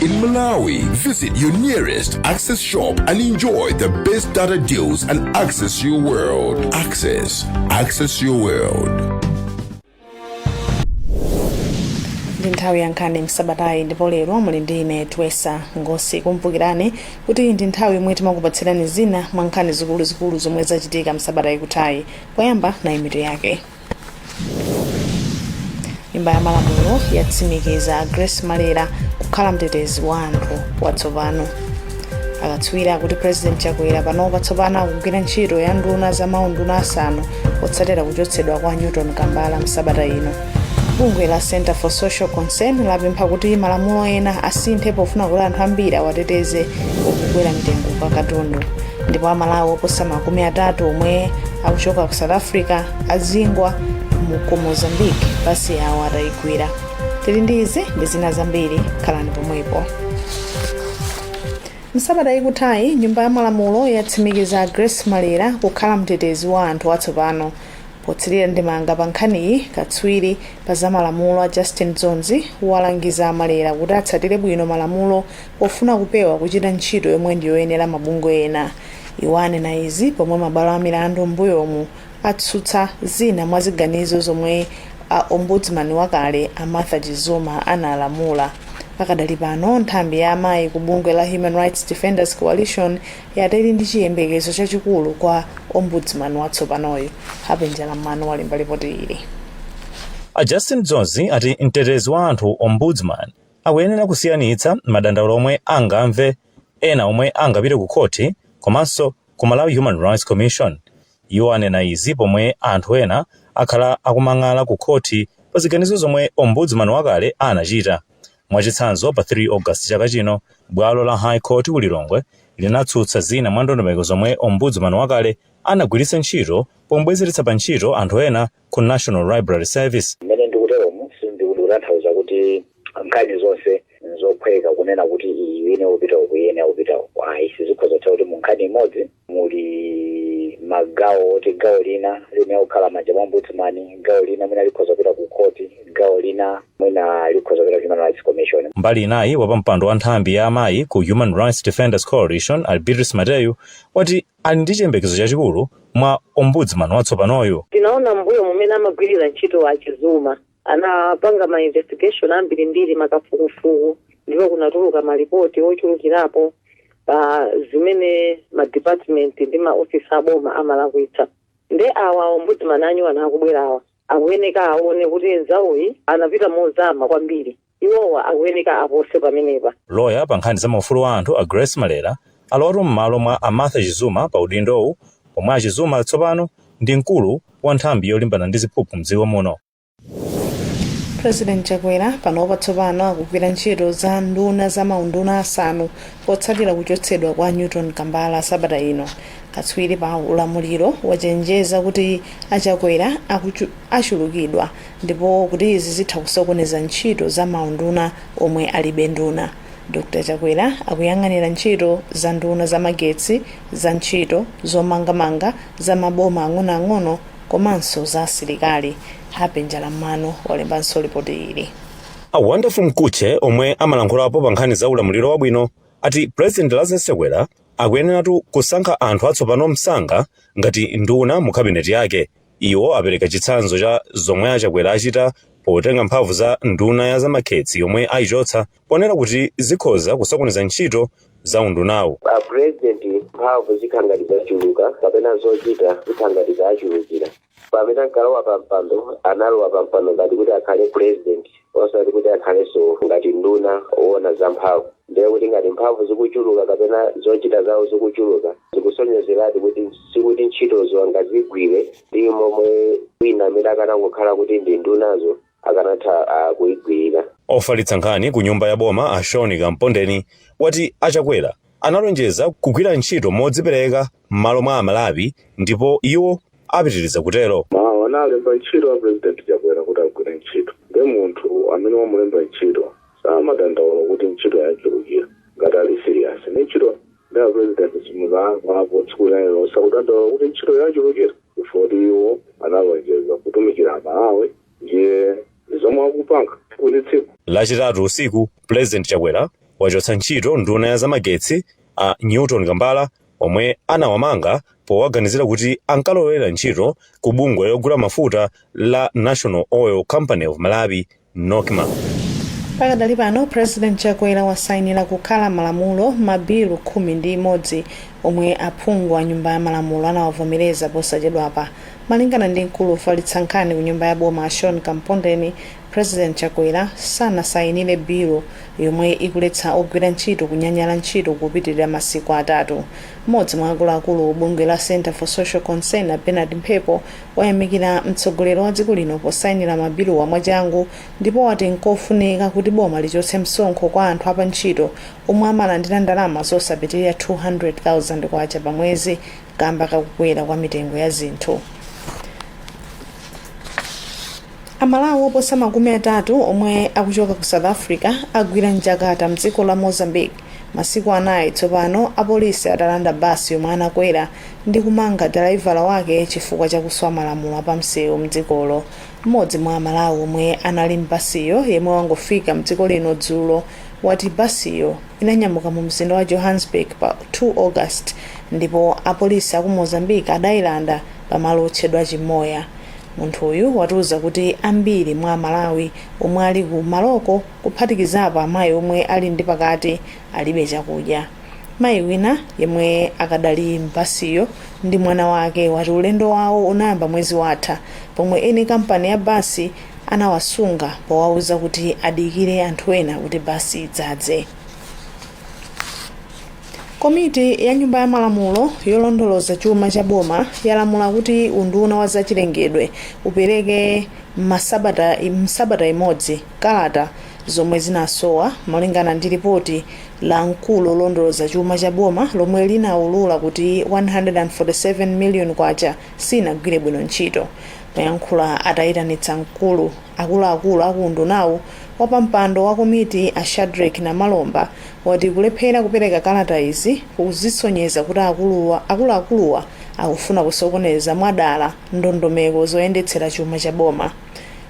In Malawi. Visit your nearest Access shop and enjoy the best data deals and access your world. Access, access your world. Ndi nthawi ya Nkhani Msabatayi, ndipo lero muli ndi ine, Twesa Ngosi. Kumbukirani kuti ndi nthawi yomwe timakupatsirani zina mwa nkhani zikuluzikulu zomwe zachitika msabata ikuthayi. Poyamba, nayi mitu yake. Nyumba ya Malamulo yatsimikiza Grace Malera kukhala mtetezi wa anthu watsopano. Akatswiri akuti President Chakwera panopa tsopano akugwira ntchito ya nduna za maunduna asanu potsatira kuchotsedwa kwa Newton Kambala msabata ino. Bungwe la Center for Social Concern lapempha kuti malamulo ena asinthe pofuna kuti anthu ambiri awateteze kukukwera mitengo kwa katundu. Ndipo Amalawi oposa 30 omwe akuchoka ku South Africa azingwa ku Mozambique basi yawo atayigwira. Tili ndi izi ndi zina zambiri, khalani pomwepo. Msabata ikuthayi, Nyumba ya Malamulo yatsimikiza Grace Malera kukhala mtetezi wa anthu watsopano. Potsirira ndemanga pa nkhaniyi, katswiri pa za malamulo a Justin Dzonzi walangiza a Malera kuti atsatire bwino malamulo pofuna kupewa kuchita ntchito yomwe ndi yoyenera mabungwe ena. Iwo anena izi pomwe mabwalo a milandu m'mbuyomu atsutsa zina mwa ziganizo zomwe a Ombudsman wakale a Martha Chizuma analamula. Pakadali pano, nthambi ya amayi ku bungwe la Human Rights Defenders Coalition yati ili ndi chiyembekezo chachikulu kwa Ombudsman watsopanoyu. Happy Njalam'mano walemba lipoti ili. A Justin Dzonzi ati mtetezi wa anthu, Ombudsman, akuyenera kusiyanitsa madandaulo omwe angamve ena omwe angapite ku khoti komanso ku Malawi Human Rights Commission. Iwo anena izi pomwe anthu ena akhala akumang'ala ku khoti pa ziganizo zomwe Ombudsman wakale anachita. Mwachitsanzo, pa 3 August chaka chino, bwalo la High Court ku Lilongwe linatsutsa zina mwa ndondomeko zomwe Ombudsman wakale anagwiritsa ntchito pomubwezeretsa pa ntchito anthu ena ku National Library Service. Mmene ndikuteromu, sindikutanthauza kuti nkhani zonse nzophweka kunena kuti iyi ine upita uku, ine upita uku, ayi. Sizikhoza kutha kuti mu nkhani imodzi muli magawo oti gawo lina limene kukhala manja mwa Ombudsman, gawo lina mwina likhoza kupita ku khoti, gawo lina mwina likhoza kupita ku Human Rights Commission. Mbali inayi, wapampando wa nthambi ya amayi ku Human Rights Defenders Coalition, a Beatrice Mateyu, wati ali ndi chiyembekezo chachikulu mwa Ombudsman watsopanoyu. Tinaona mbuyo mumene amagwirira ntchito a Chizuma, anapanga ma investigation ambirimbiri, makafukufuku, ndipo kunatuluka malipoti ochulukirapo pa zimene ma department ndi ma office aboma amalakwitsa. Nde awa Ombudsman anyuwani akubwerawa akuyeneka aone kuti nzawuyi anapita mozama kwambiri, iwowa akuyeneka apose pamenepa. Loya pa nkhani za maufulu wa anthu a Grace Malera alowatu m'malo mwa a Martha Chizuma pa udindowu, pomwe a Chizuma tsopano ndi mkulu wa nthambi yolimbana ndi ziphuphu mdziko muno. President Chakwera panopa tsopano akugwira ntchito za nduna za maunduna asanu potsatira kuchotsedwa kwa Newton Kambala sabata ino. Katswiri pa ulamuliro wachenjeza kuti a Chakwera achulukidwa ndipo kuti izi zitha kusokoneza ntchito za maunduna omwe alibe nduna. Dr Chakwera akuyang'anira ntchito za nduna za magetsi, za ntchito zomangamanga, za maboma ang'onoang'ono komanso za asilikali. Happy Njalam'mano walembanso lipoti ili. A Wonderful Mkhutche, omwe amalankhulapo pa nkhani za ulamuliro wabwino, ati President Lazarus Chakwera akuyeneratu kusankha anthu atsopano msanga ngati nduna mu kabineti yake. Iwo apereka chitsanzo cha zomwe a Chakwera achita potenga mphamvu za nduna ya zamagetsi yomwe ayichotsa, ponena kuti zikhoza kusokoneza ntchito za undunawu. A President mphamvu zikhala ngati zachuluka kapena zochita zikhala ngati zachulukira. Pamene ankalowa pa mpando, analowa pa mpando ngati kuti akhale President, osati kuti akhalenso ngati nduna woona za mphamvu. Ndiye kuti ngati mphamvu zikuchuluka kapena zochita zawo zikuchuluka, zikusonyezeratu kuti sikuti ntchitozo angazigwire ndi momwe wina amene akanangokhala kuti ndi ndunazo akanatha kuyigwirira. Ofalitsa nkhani ku nyumba ya boma a Sean Kampondeni wati a Chakwera analonjeza kugwira ntchito modzipereka m'malo mwa Amalawi ndipo iwo apitiriza kutero. Mawu analemba ntchito a President Chakwera kuti agwire ntchito, ndi munthu amene wamulemba ntchito samadandaula kuti ntchito yachulukira ngati ali serious ndi ntchito. Ndi a President simuzamvapo tsiku lililonse akudandaula kuti ntchito yachulukira, chifukwa kuti iwo analonjeza kutumikira Amalawi, ndiye zomwe akupanga tsiku ndi tsiku. Lachitatu usiku, President Chakwera Wachotsa ntchito nduna ya zamagetsi a Newton Kambala, omwe anawamanga powaganizira kuti ankalowera ntchito ku bungwe logula mafuta la National Oil Company of Malawi, NOCMA. Pakadali pano, President Chakwera wasayinira kukhala malamulo mabilu 11 omwe aphungu a Nyumba ya Malamulo anawavomereza posachedwapa. Malingana ndi mkulu ofalitsa nkhani ku nyumba ya boma, Sean Kampondeni, President Chakwera sanasayinire bilu yomwe ikuletsa ogwira ntchito kunyanyala ntchito kupitirira masiku 3. Mmodzi mwa akuluakulu bungwe la Center for Social Concern, Bernard Mphepo, wayamikira mtsogoleri wa dziko lino posayinira mabiluwa mwachangu, ndipo wati nkofunika kuti boma lichotse msonkho kwa anthu apantchito omwe amalandira ndalama zosapitirira 200,000 kwacha pa mwezi kamba kakukwera kwa mitengo ya zinthu. Amalawi oposa 30 omwe akuchoka ku South Africa agwira mjakata mdziko la Mozambique masiku 4 tsopano, apolisi atalanda basi yomwe anakwera ndi kumanga dalaivala wake chifukwa chakuswa malamulo apamsewu mdzikolo. Mmodzi mwa Amalawi omwe anali mbasiyo, yemwe wangofika mdziko lino dzulo, wati basiyo inanyamuka mu mzinda wa Johannesburg pa 2 August, ndipo apolisi aku Mozambique adayilanda pamalo otchedwa Chimoya. Munthuyu watiuza kuti ambiri mwa Amalawi omwe ali ku maloko, kuphatikizapo amayi omwe ali ndi pakati, alibe chakudya. Mayi wina yemwe akadali mbasiyo ndi mwana wake wati ulendo wawo unayamba mwezi watha, pomwe eni kampani ya basi anawasunga powauza kuti adikire anthu ena kuti basi idzadze. Komiti ya Nyumba ya Malamulo yolondoloza chuma cha boma yalamula kuti unduna wa zachilengedwe upereke msabata imodzi kalata zomwe zinasowa, malingana ndi ripoti la mkulu olondoloza chuma cha boma lomwe linaulula kuti 147 million kwacha sinagwire bwino ntchito. Poyankhula atayitanitsa mkulu akuluakulu aku undunawu, wapampando wa komiti a Shadrick Namalomba wati kulephera kupereka kalata izi kuzisonyeza kuti akuluakuluwa akufuna kusokoneza mwadala ndondomeko zoyendetsera chuma cha boma.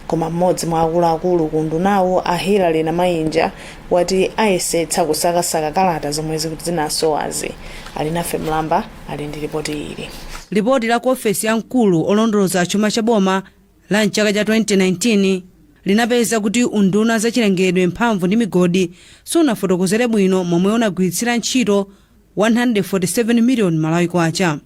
Koma mmodzi mwa akuluakulu ku undunawu, a Hilary Namayinja, wati ayesetsa kusakasaka kalata zomwe zinasowazi. Alinafe Mlamba ali ndi ripoti ili. Lipoti la ku ofesi ya mkulu olondoloza chuma cha boma la mchaka cha 2019 linapeza kuti unduna zachilengedwe, mphamvu ndi migodi sunafotokozere bwino momwe unagwiritsira ntchito 147 million Malawi kwacha.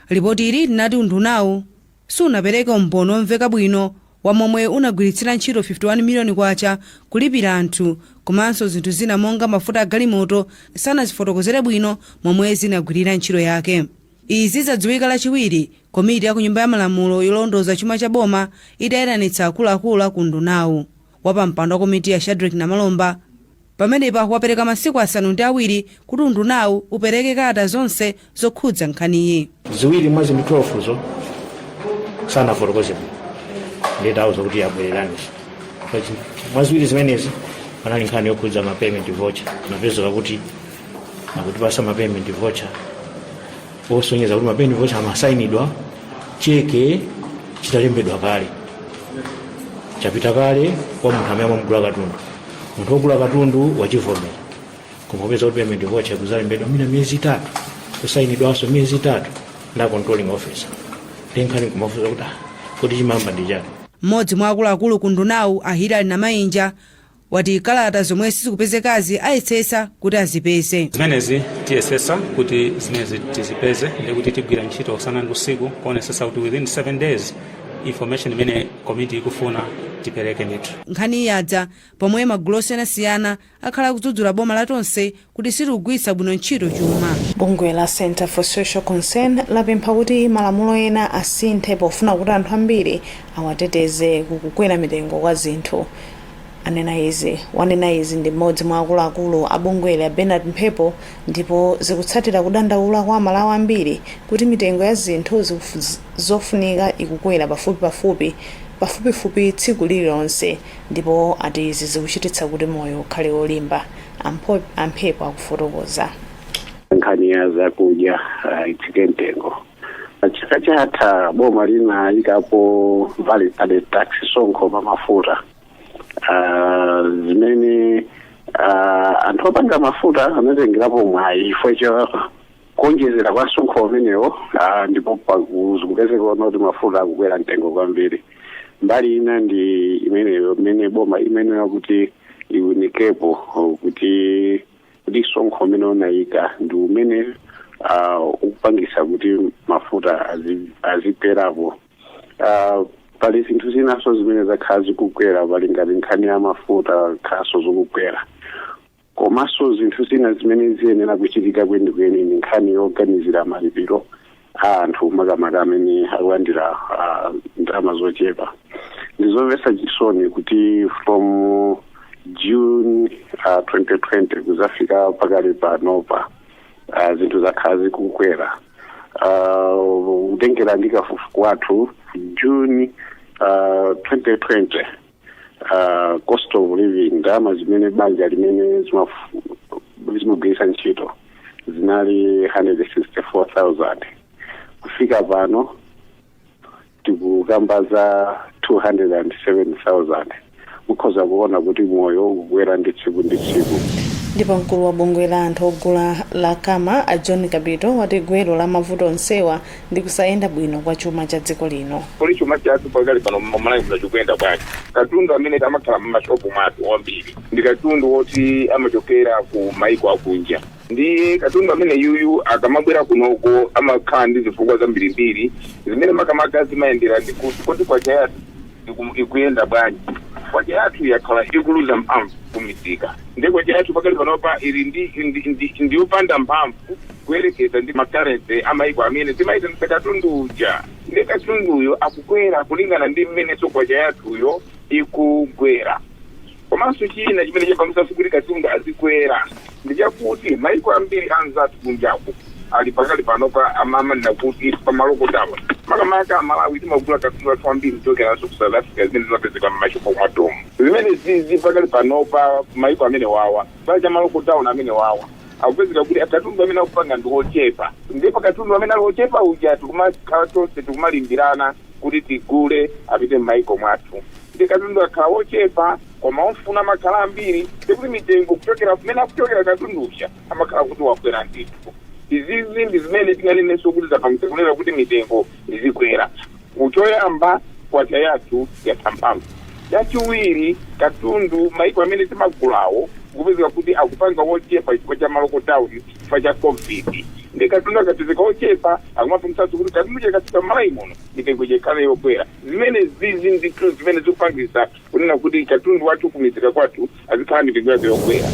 Lipoti ili linati undunawu sunapereke umboni womveka bwino wa momwe unagwiritsira ntchito 51 million kwacha kulipira anthu, komanso zinthu zina monga mafuta agalimoto sanazifotokozere bwino momwe zinagwirira ntchito yake. Izi zadziwika Lachiwiri komiti ya ku Nyumba ya Malamulo yolondoza chuma cha boma itayitanitsa akuluakulu aku undunawu. Wapampando wa komiti ya Shadrick Namalomba pamenepa wapereka masiku 7 kuti undunawu upereke kalata zonse zokhudza nkhaniyi. Ziwiri mwa zinthu 12 zo sanafotokoze bwino, nditauza kuti abwereraniso. Mwa ziwiri zimenezi panali nkhani yokhudza ma payment voucher. Napezeka kuti akutipasa ma payment voucher osonyeza kuti ma payment voucher amasayinidwa cheke chitalembedwa kale, chapita kale kwa munthu amene amamugula katundu, munthu wogula katundu wachivomera, koma kupeza kuti payment voucher kuzalembedwa mina miyezi 3, kusayinidwanso miyezi 3 nda controlling officer, ndi nkhani kumafunsa kuti kodi chimamba ndi chani? Mmodzi mwa akuluakulu ku undunawu, a Hilary Namayinja, wati kalata zomwe sizikupezekazi ayesetsa kuti azipeze. Zimenezi tiyesesa kuti zimenezi tizipeze, ndikuti tigwira ntchito usana ndi usiku kuonesesa kuti within 7 days information imene komiti ikufuna tipereke ndithu. Nkhani yadza pomwe magulu osiyanasiyana akhala akudzudzula boma la Tonse kuti silikugwiritsa bwino ntchito chuma. Bungwe la Center for Social Concern lapempha kuti malamulo ena asinthe pofuna kuti anthu ambiri awateteze kukukwera mitengo kwa zinthu. Wanena izi ndi mmodzi mwa akuluakulu a bungweli, a Bernard Mphepo, ndipo zikutsatira kudandaula kwa Amalawi ambiri kuti mitengo ya zinthu zofunika ikukwera pafupifupi tsiku lililonse, ndipo ati izi zikuchititsa kuti moyo ukhale wolimba. Amphepo akufotokoza. Nkhani ya zakudya itsike mtengo. Chaka chatha boma linayikapo value added tax, sonkho pa mafuta, zimene Anthu opanga mafuta anatengerapo mwayi chifukwa cha kuonjezera kwa msonkho umenewo, ndipo zikupezeka kuti mafuta akukwera mtengo kwambiri. Mbali ina ndi imeneyo imene boma imeneyo kuti iwunikepo kuti msonkho umene unayika ndi umene ukupangisa kuti mafuta azikwerapo. Pali zinthu zinaso zimene zakhala zikukwera, pali ngati nkhani ya mafuta khaso zikukwera, komanso zinthu zina zimene ziyenera kuchitika kwenikweni ni nkhani yoganizira malipiro a anthu, makamaka amene akulandira ndalama zochepa. Ndizomvetsa chisoni kuti from June 2020 kuzafika pakali panopa, zinthu zakhala zikukwera. Kutengera ndi kafukufuku wathu, June 2020, cost of living, ndalama zimene banja limene zimagwiritsa ntchito zinali 164,000. Kufika pano tikukamba za 207,000. Mukhoza kuona kuti moyo ukukwera ndi tsiku ndi tsiku. Ndipo mkulu wa bungwe la anthu ogula la CAMA, a John Kapito, wati gwero la mavuto onsewa ndi kusayenda bwino kwa chuma cha dziko lino. Kuli chuma chathu pakali pano mMalawi muno chikuyenda bwanji? Katundu amene amakhala mmashopu mwathu wambiri ndi katundu woti amachokera ku maiko akunja. Ndiye katundu amene yuyu akamabwera kunoko amakhala ndi zifukwa zambirimbiri zimene makamaka zimayendera ndi kuti kodi kwacha yathu ikuyenda bwanji. Kwacha yathu yakhala ikuluza mphamvu kumisika, ndi kwacha yathu pakali panopa ili ndiyopanda mphamvu kuyerekeza ndi ma currency amaiko amene timayitanisa katundu uja. Ndi katunduyo akukwera kulingana ndi mmenenso kwacha yathuyo ikugwera. Komanso china chimene chapangitsanso kuti katundu azikwera ndi chakuti maiko ambiri anzathu kunjaku ali pakali panopa amamanena kuti pama lockdown. Makamaka Amalawi timagula katundu athu ambiri kuchokeranso ku South Africa, zimene zimapezeka mmashopo mwathumu. Zimene zizi pakali panopa maiko amene wawa pali cha ma lockdown amene wawa akupezeka kuti katundu amene akupanga ndi ochepa, ndipo katundu amene ali ochepa uja tikumakhala tonse tikumalimbirana kuti tigule apite m'maiko mwathu. Ndi katundu akhala wochepa koma ofuna amakhala ambiri, ndikuti mitengo kuchokera kumene akuchokera katundu uja amakhala kuti wakwera ndithu. Izizi ndi zimene tinganenenso kuti zapangitsa kunena kuti mitengo izikwera. Kuchoyamba, kwacha yathu yatha mphamvu. Chachiwiri, katundu maiko amene timagulawo kupezeka kuti akupanga wochepa chifukwa cha ma lockdown, chifukwa cha COVID. Ndi katundu akapezeka wochepa akumapangitsanso kuti katundu chakafika m'Malawi muno mitengo ikhale yokwera. Zimene zizi ndithu zimene zikupangitsa kunena kuti katundu wathu kumisika kwathu azikhala mitengo yake yokwera.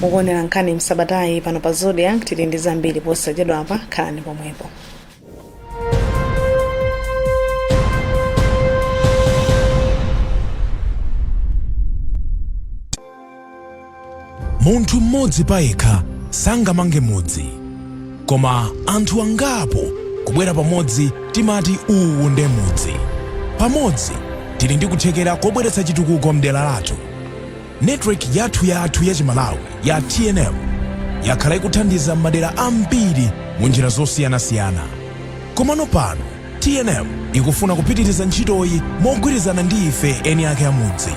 Mukuonera nkhani msabatayi pano pa Zodiak. Tili ndi zambiri posachedwapa, khalani pomwepo. Munthu mmodzi payekha sangamange mudzi, koma anthu angapo kubwera pamodzi timati uwu nde mudzi. Pamodzi tili ndi kuthekera kobweretsa chitukuko mdera lathu. Network yathu yathu ya Chimalawi ya TNM yakhala ikuthandiza madera ambiri mu njira zosiyanasiyana. Komano pano TNM ikufuna kupitiriza ntchitoyi mogwirizana ndi ife eni ake amudzi.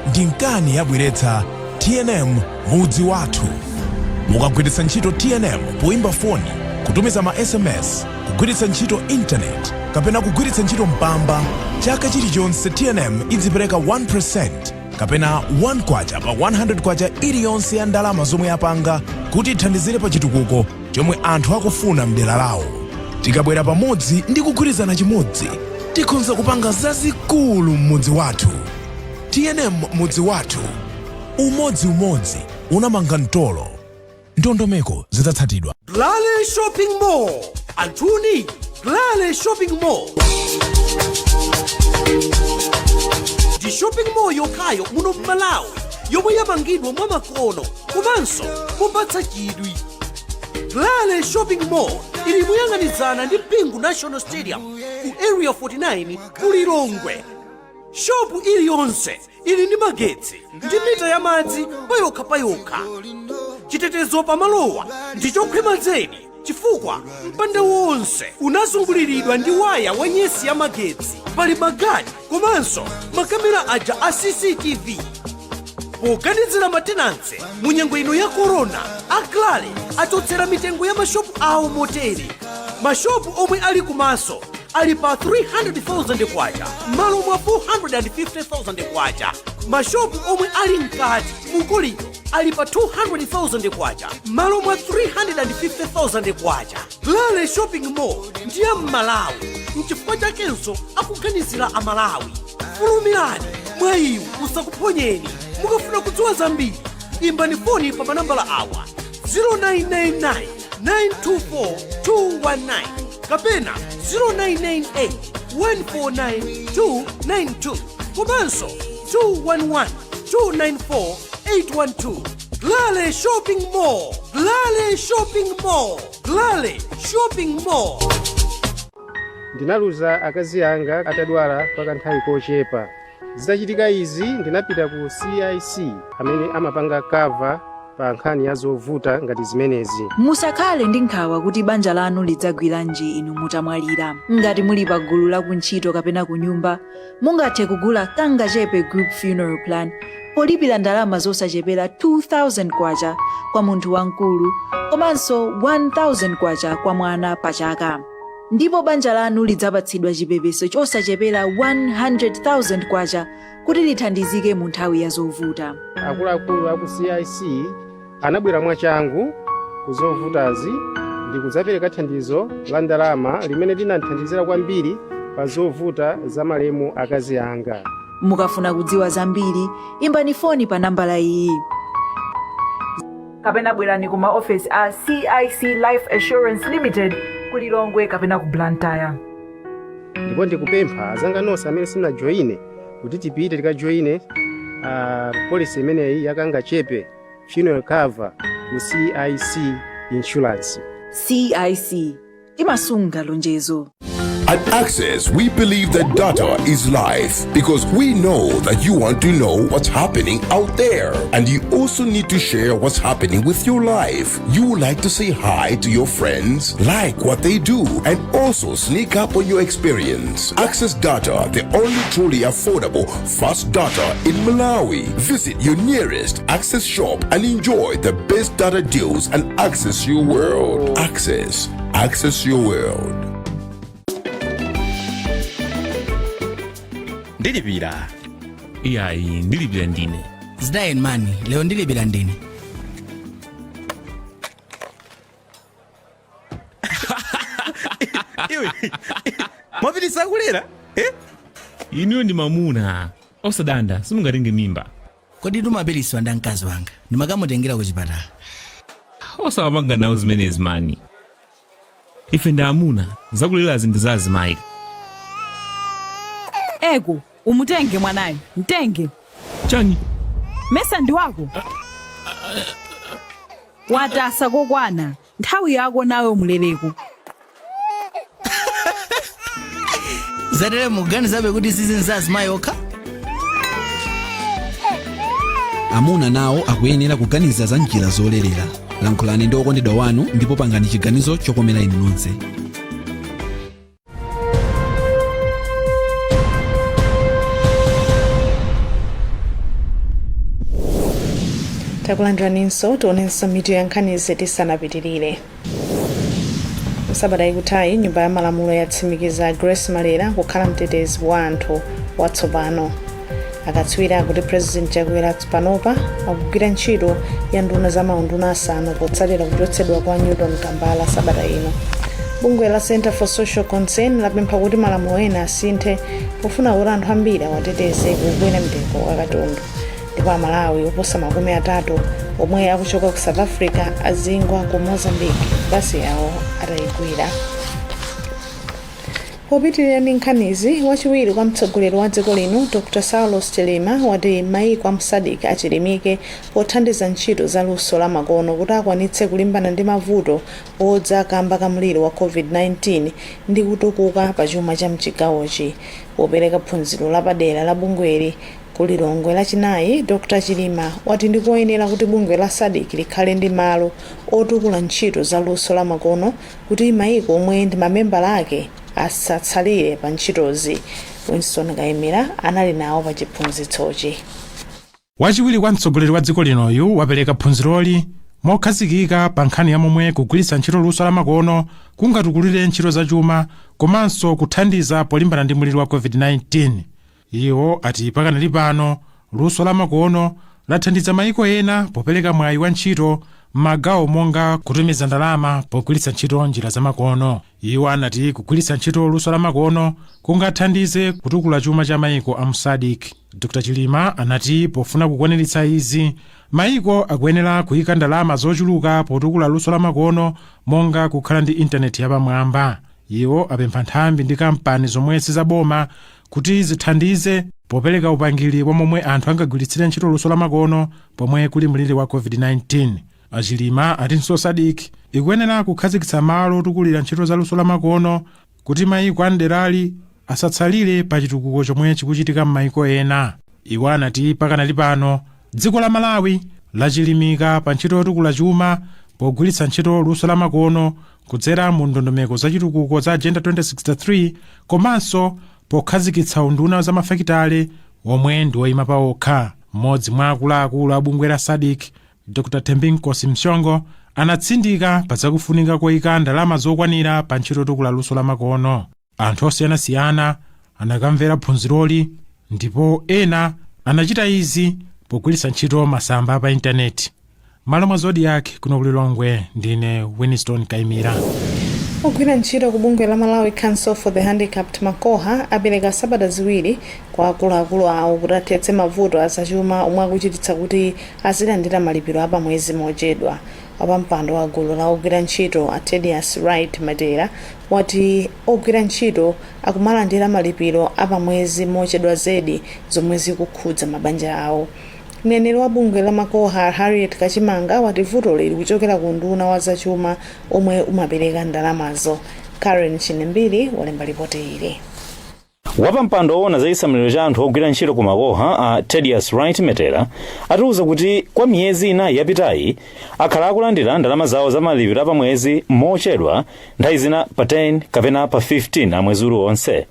Ndi nkani yabweretsa TNM Mudzi Wathu. Mukagwiritsa ntchito TNM poimba foni, kutumiza ma SMS, kugwiritsa ntchito intaneti kapena kugwiritsa ntchito Mpamba, chaka chilichonse TNM idzipereka 1% kapena 1 kwacha pa 100 kwacha iliyonse ya ndalama zomwe apanga kuti ithandizire pa chitukuko chomwe anthu akufuna mdera lawo. Tikabwera pamodzi ndi kugwirizana chimodzi, tikhonza kupanga zazikulu m'mudzi wathu. TNM Mudzi Wathu, umodziumodzi unamanga mtolo. Ndondomeko zidzatsatidwa. Glale Shopping Mall, anthuni, Glale Shopping Mall ndi shopping mall yokhayo muno m'Malawi yomwe yamangidwa mwamakono komanso mopatsa chidwi. Glale Shopping Mall ili moyang'anizana ndi Bingu National Stadium ku Area 49 ku Lilongwe. Shopu iliyonse ili ndi magetsi ndi mita ya madzi payokha payokha. Chitetezo pamalowa ndi chokhwima zedi chifukwa mpanda wonse unazunguliridwa ndi waya wa nyesi ya magetsi. Pali magadi komanso makamera aja a CCTV. Poganizira matenanse mu nyengo ino ya korona, aklale achotsera mitengo ya mashopu awo motere: mashopu omwe ali kumaso ali pa 300,000 kwacha m'malo mwa 450,000 kwacha. Mashopu omwe ali mkati mu kolido ali pa 200,000 kwacha m'malo mwa 350,000 kwacha. Glale Shopping Mall ndiye Mmalawi, nchifukwa chakenso akuganizira Amalawi. Fulumirani, mwayiwu usakuphonyeni. Mukafuna kudziwa zambiri, imbani foni pa manambala awa: 0999 924 219 kapena 0998 149 292 komanso 211 294 812. Glale Shopping Mall, Glale Shopping Mall, Glale Shopping Mall. Ndinaluza akazi anga atadwala kwa kanthawi kochepa. Zitachitika izi, ndinapita ku CIC amene amapanga cover pa nkhani ya zovuta ngati zimenezi. Musakhale ndi nkhawa kuti banja lanu lidzagwiranji inu mutamwalira. Ngati muli pa gulu la kuntchito kapena ku nyumba, mungathe kugula Kangachepe Group Funeral Plan polipira ndalama zosachepera 2000 kwacha kwa munthu wamkulu komanso 1000 kwacha kwa mwana pa chaka, ndipo banja lanu lidzapatsidwa chipepeso chosachepera 100,000 kwacha kuti lithandizike mu nthawi ya zovuta. Akuluakulu aku CIC anabwera mwachangu ku zovutazi ndi kudzapereka thandizo la ndalama limene linandithandizira kwambiri pa zovuta za malemu akazi anga. Mukafuna kudziwa zambiri, imbani foni pa nambala iyi kapena bwerani ku maofesi a CIC Life Assurance Limited ku Lilongwe kapena ku Blantyre. Ndipo ndikupempha azanga nonse amene simunajoyine kuti tipite tikajoyine policy imeneyi yaKangachepe funeral cover ku CIC Insurance. CIC, timasunga lonjezo. At Access, we believe that data is life because we know that you want to know what's happening out there. And you also need to share what's happening with your life. You would like to say hi to your friends, like what they do, and also sneak up on your experience. Access Data, the only truly affordable fast data in Malawi. Visit your nearest Access shop and enjoy the best data deals and access your world. Access, access your world. Ndilipira. Iyayi, ndilipira ndine. Zidayeni mani, lero ndilipira ndine. Iwe, mwapitisa kulera, eh? Inuyo ndi mamuna osadanda, simungatenge mimba. Kodi tumapilisiwa nda mkazi wanga, ndimakamutengera ku chipatala. Osawapanga nawo zimenezi mani, ife ndi amuna, zakulerazi ndi za azimayi. Eko, umutenge mwanayo, mtenge. Chani? Mesa ndi wako, watasa kokwana, nthawi yako nawe umulereko. Zatere mukuganizabe kuti zizi za azimayi okha? Amuna nawo akuyenera kuganiza za njira zolerera. Lankhulani ndi okondedwa wanu ndipo pangani chiganizo chokomera inu nonse. Takulandiraninso. Tionenso mitu ya nkhanizi tisanapitirire. Sabata ikuthayi, nyumba ya malamulo yatsimikiza Grace Malera kukhala mtetezi wa anthu watsopano. Akatswiri akuti President Chakwera panopa akugwira ntchito ya nduna za maunduna asanu potsatira kuchotsedwa kwa Newton Kambala sabata ino. Bungwe la Center for Social Concern lapempha kuti malamulo ena asinthe pofuna kuti anthu ambiri awateteze kukwera mtengo wa katundu. Ndipo Amalawi oposa 30 omwe akuchoka ku South Africa azingwa ku Mozambique basi yawo atayigwira. Popitirira ndi nkhanizi, wachiwiri kwa mtsogoleri wa dziko lino Dr Saulos Chilima wati maiko a mu SADC achilimike pothandiza ntchito za luso la makono kuti akwanitse kulimbana ndi mavuto odza kamba ka mliri wa COVID-19 ndi kutukuka pa chuma cha mchigawochi. Popereka phunziro lapadera la bungweli ku Lilongwe Lachinayi, Dr Chilima wati ndikoyenera kuti bungwe la SADC likhale ndi malo otukula ntchito za luso la makono kuti maiko omwe ndi mamembala ake asatsalire pa ntchitozi. Winston Kayimira anali nawo pa chiphunzitsochi. Wachiwiri kwa mtsogoleri wa dziko linoyu wapereka phunziroli mokhazikika pa nkhani ya momwe kugwiritsa ntchito luso lamakono kungatukulire ntchito zachuma komanso kuthandiza polimbana ndi mliri wa COVID-19. Iwo ati pakanali pano luso lamakono lathandiza maiko ena popereka mwayi wa ntchito m'magawo monga kutumiza ndalama pogwiritsa ntchito njira zamakono. Iwo anati kugwiritsa ntchito luso lamakono kungathandize kutukula chuma cha maiko a mu SADC. Dr Chilima anati pofuna kukwaniritsa izi, maiko akuyenera kuyika ndalama zochuluka potukula luso lamakono monga kukhala ndi intaneti yapamwamba. Iwo apempha nthambi ndi kampani zomwe sizaboma kuti zithandize popereka upangiri wa momwe anthu angagwiritsire ntchito luso lamakono pomwe kuli mliri wa COVID-19. Achilima atinso SADC ikuyenera kukhazikitsa malo otukulira ntchito za luso lamakono kuti maiko amderali asatsalire pa chitukuko chomwe chikuchitika m'maiko ena. Iwo anati pakanali pano dziko la Malawi lachilimika pa ntchito yotukula chuma pogwiritsa ntchito luso lamakono kudzera mu ndondomeko za chitukuko za Agenda 2063 komanso pokhazikitsa unduna za mafakitale omwe ndi woyima pawokha. Mmodzi mwa akuluakulu a bungwe la SADC, Dr Thembinkosi Mhlongo, anatsindika pa zakufunika koyika ndalama zokwanira pa ntchito yotukula luso lamakono. Anthu osiyanasiyana anakamvera phunziroli ndipo ena anachita izi pogwiritsa ntchito masamba pa intaneti. Malo mwa Zodiak kuno ku Lilongwe, ndine Winston Kaimira. Ogwira ntchito ku bungwe la Malawi Council for the Handicapped, MACOHA, apereka sabata 2 kwa akuluakulu awo kuti athetse mavuto azachuma omwe akuchititsa kuti azilandira malipiro apamwezi mochedwa. Wapampando wa gulu la ogwira ntchito, a Tedious Wright Matera, wati ogwira ntchito akumalandira malipiro apamwezi mochedwa zedi, zomwe zikukhudza mabanja awo. Mneneri wa bungwe la MACOHA, Harriet Kachimanga, wati vuto lili kuchokera ku unduna wa zachuma omwe umapereka ndalamazo. Karen Chinembiri walemba ripoti ili. Wapampando owona za chisamaliro cha anthu ogwira ntchito ku MACOHA, a Tedious Wright Metera, atiuza kuti kwa miyezi 4 yapitayi akhala akulandira ndalama zawo za malipiro apamwezi mochedwa, nthawi zina pa 10 kapena pa 15 a mwezi uliwonse.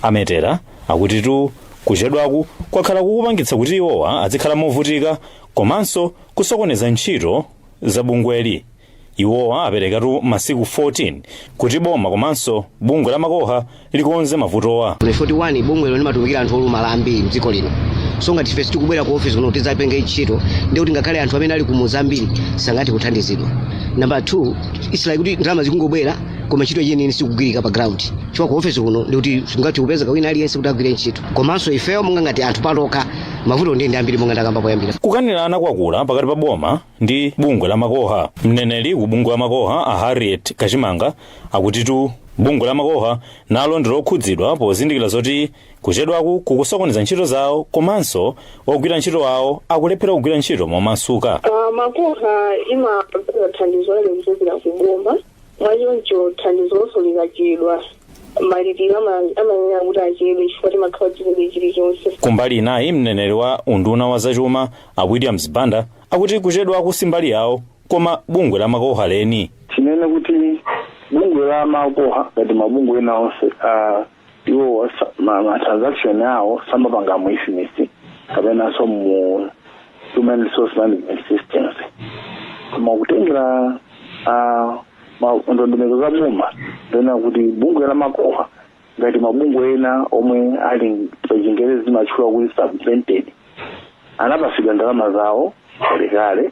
Ametera akutitu kuchedwaku kwakhala kukupangitsa kuti iwowa azikhala movutika komanso kusokoneza ntchito za bungweli. Iwowa aperekatu masiku 14 kuti boma komanso bungwe la MACOHA likonze mavutowa. 41 bungwe lino limatumikira anthu olumala ambiri mdziko lino, so ngati ife sitikubwera ku office kuno kuti tidzapenge ntchito, ndiye kuti ngakhale anthu amene ali kumuzi ambiri sangathe kuthandizidwa. Number 2, it's like kuti ndalama zikungobwera koma ntchito yeniyeni sikugwirika pa ground, chifukwa ku office kuno ndikuti sungathe kupeza wina aliyense kuti agwire ntchito. Komanso ifeyo monga ngati anthu patokha, mavuto ndiye ndi ambiri monga ndakamba poyambira. Kukanirana kwakula pakati pa boma ndi bungwe la MACOHA. Mneneri ku bungwe la MACOHA, a Harriet Kachimanga, akutitu bungwe la MACOHA nalo ndi lokhudzidwa pozindikira zoti kuchedwaku kukusokoneza ntchito zawo komanso ogwira ntchito awo akulephera kugwira ntchito momasuka. MACOHA imapeza thandizo lake kuchokera ku boma, mwachoncho thandizonso likachedwa, malipiro amayenera kuti achedwe chifukwa timakhala tilibe chilichonse. Kumbali inayi, mneneri wa unduna wa zachuma, a Williams Banda, akuti kuchedwaku si mbali yawo koma bungwe la MACOHA leni. Tinene kuti bungwe la MACOHA ngati mabungwe ena onse, iwo ma transaction awo samapanga mu IFMIS kapenanso mu human resource management systems, koma kutengera ndondomeko za boma, ndona kuti bungwe la MACOHA ngati mabungwe ena omwe ali pa Chingerezi zimatchula kuti subvented, anapasidwa ndalama zawo kalekale.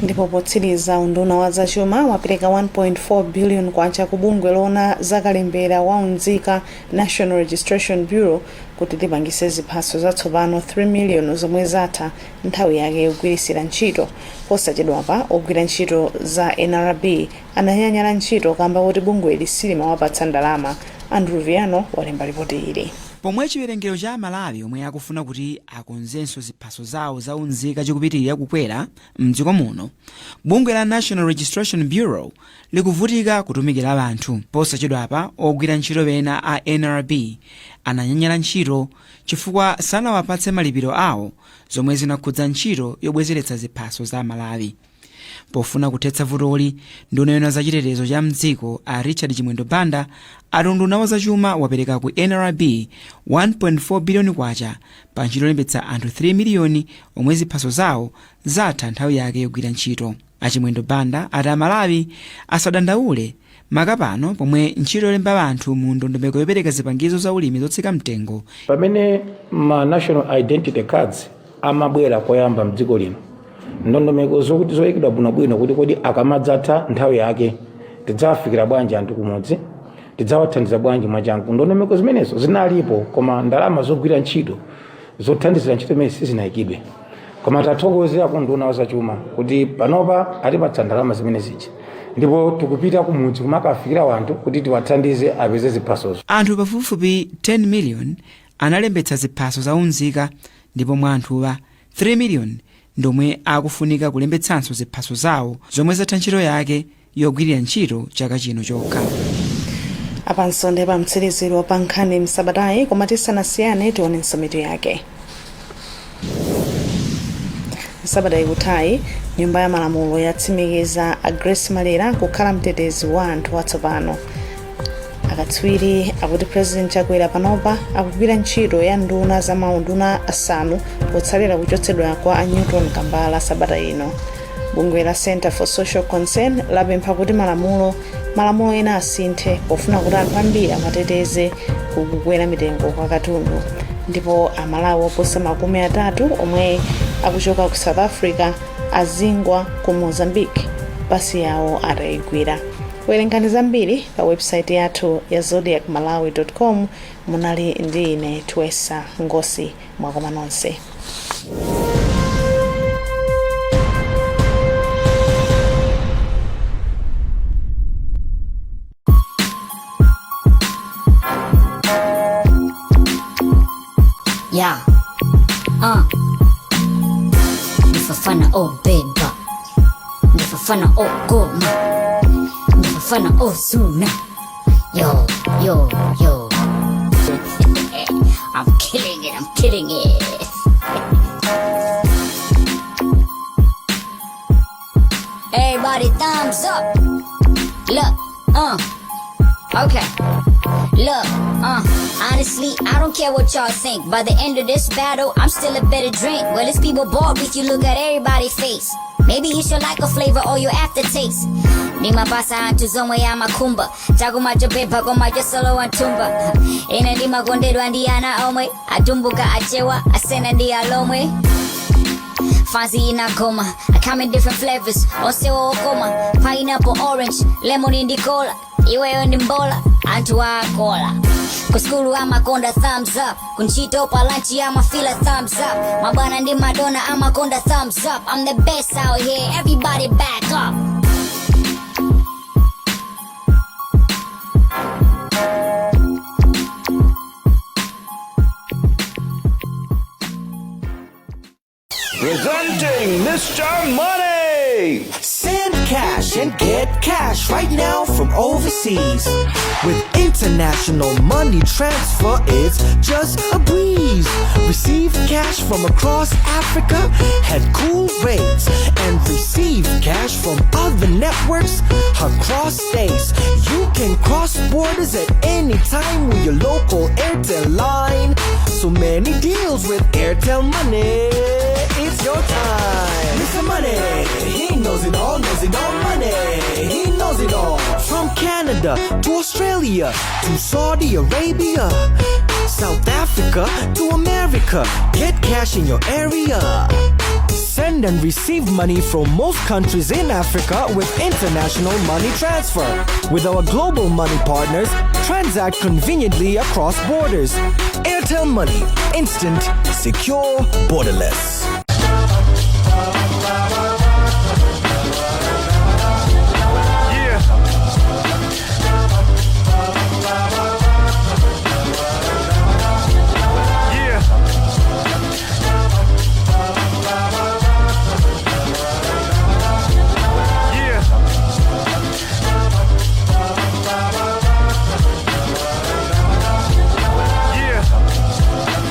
Ndipo potsiriza, unduna wa zachuma wapereka 1.4 billion kwacha ku bungwe loona zakalembera wa unzika, National Registration Bureau, kuti lipangise ziphaso zatsopano 3 million zomwe zatha nthawi yake yogwirisira ntchito. Posachedwapa ogwira ntchito za NRB ananyanyala ntchito kamba kuti bungweli silimawapatsa ndalama. Andrew Viano walemba ripoti ili. Pomwe chiwerengero cha Amalawi omwe akufuna kuti akonzenso ziphaso zawo za unzika chikupitirira kukwera mdziko muno, bungwe la National Registration Bureau likuvutika kutumikira anthu. Posachedwapa ogwira ntchito ena a NRB ananyanyala ntchito chifukwa sanawapatse malipiro awo, zomwe zinakhudza ntchito yobwezeretsa ziphaso za Amalawi. Pofuna kuthetsa vutoli, nduna yoona zachitetezo cha mdziko a Richard Chimwendo Banda ati unduna wa zachuma wapereka ku NRB 1.4 biliyoni kwacha pa ntchito yolembetsa anthu 3 miliyoni omwe ziphaso zawo zatha nthawi yake yogwira ntchito. Achimwendo Banda ati Amalawi asadandaule makapano pomwe ntchito yolemba anthu mu ndondomeko yopereka zipangizo za ulimi zotsika mtengo. Pamene ma national identity cards amabwera koyamba mdziko lino, ndondomeko zokuti zoyikidwa bwinobwino kuti kodi akamadzatha nthawi yake tidzawafikira bwanji anthu kumudzi, tidzawathandiza bwanji mwachangu, ndondomeko zimenezo zinalipo, koma ndalama zogwira ntchito zothandizira ntchito imene sizinayikidwe. Koma tathokozera ku nduna wa zachuma kuti panopa atipatsa ndalama zimene zija, ndipo tikupita kumudzi kumakafikira wanthu kuti tiwathandize apeze ziphasozo. Anthu pafupifupi 10 million analembetsa ziphaso za unzika, ndipo mwa anthuwa 3 million ndomwe akufunika kulembetsanso ziphaso zawo zomwe zatha ntchito yake yogwirira ntchito chaka chino chokha. Apanso ndi pamtsiriziro pa nkhani msabatayi, koma tisanasiyane tionenso mitu yake. Msabata ikuthayi, nyumba ya malamulo yatsimikiza a Grace Malera kukhala mtetezi wa anthu watsopano. Akatswiri akuti President Chakwera panopa akugwira ntchito ya nduna za maunduna asanu potsatira kuchotsedwa kwa a Newton Kambala sabata ino. Bungwe la Center for Social Concern lapempha kuti malamulo ena asinthe pofuna kuti anthu ambiri amateteze kukukwera mitengo kwa katundu. Ndipo Amalawi oposa 30 omwe akuchoka ku South Africa azingwa ku Mozambique basi yawo atayigwira. Werengani zambiri pa website yathu ya zodiakmalawi.com. Munali ndi ine Twesa Ngosi. Mwakoma nonse. Yeah. Ndifafana obeba. Ndifafana ogoma. Ndifafana ozuna. Yo, yo, yo. I'm killing it. I'm killing it. Everybody thumbs up. Look, Okay. Look, honestly, I don't care what y'all think. By the end of this battle, I'm still a better drink. Well, it's people bored with you, look at everybody's face. Maybe it's your like a flavor or your aftertaste. Ndimapasa anthu zomwe amakhumba, chakumachopempha koma chosolowa nthumba. Ine ndimakondedwa ndi ana omwe Atumbuka, Achewa, Asena ndi Alomwe. Fancy inagoma. I come in different flavors, onse okoma. Pineapple, orange, lemon ndi cola. Iweyo ndi mbola, anthu akola. Kuskulu amakonda thumbs up, kuntchito pa lunch amafila thumbs up, mabwana ndi madona amakonda thumbs up. I'm the best out here, everybody back up. Presenting Mr. Money! Send cash and get cash right now from overseas. With international money transfer, it's just a breeze. Receive cash from across Africa at cool rates and receive cash from other networks across states. You can cross borders at any time with your local Airtel line. So many deals with Airtel Money. It's your time. Mr. Money, he knows it all money. He knows it all. From Canada to Australia to Saudi Arabia, South Africa to America. Get cash in your area. Send and receive money from most countries in Africa with international money transfer. With our global money partners, transact conveniently across borders. Airtel Money, instant, secure, borderless.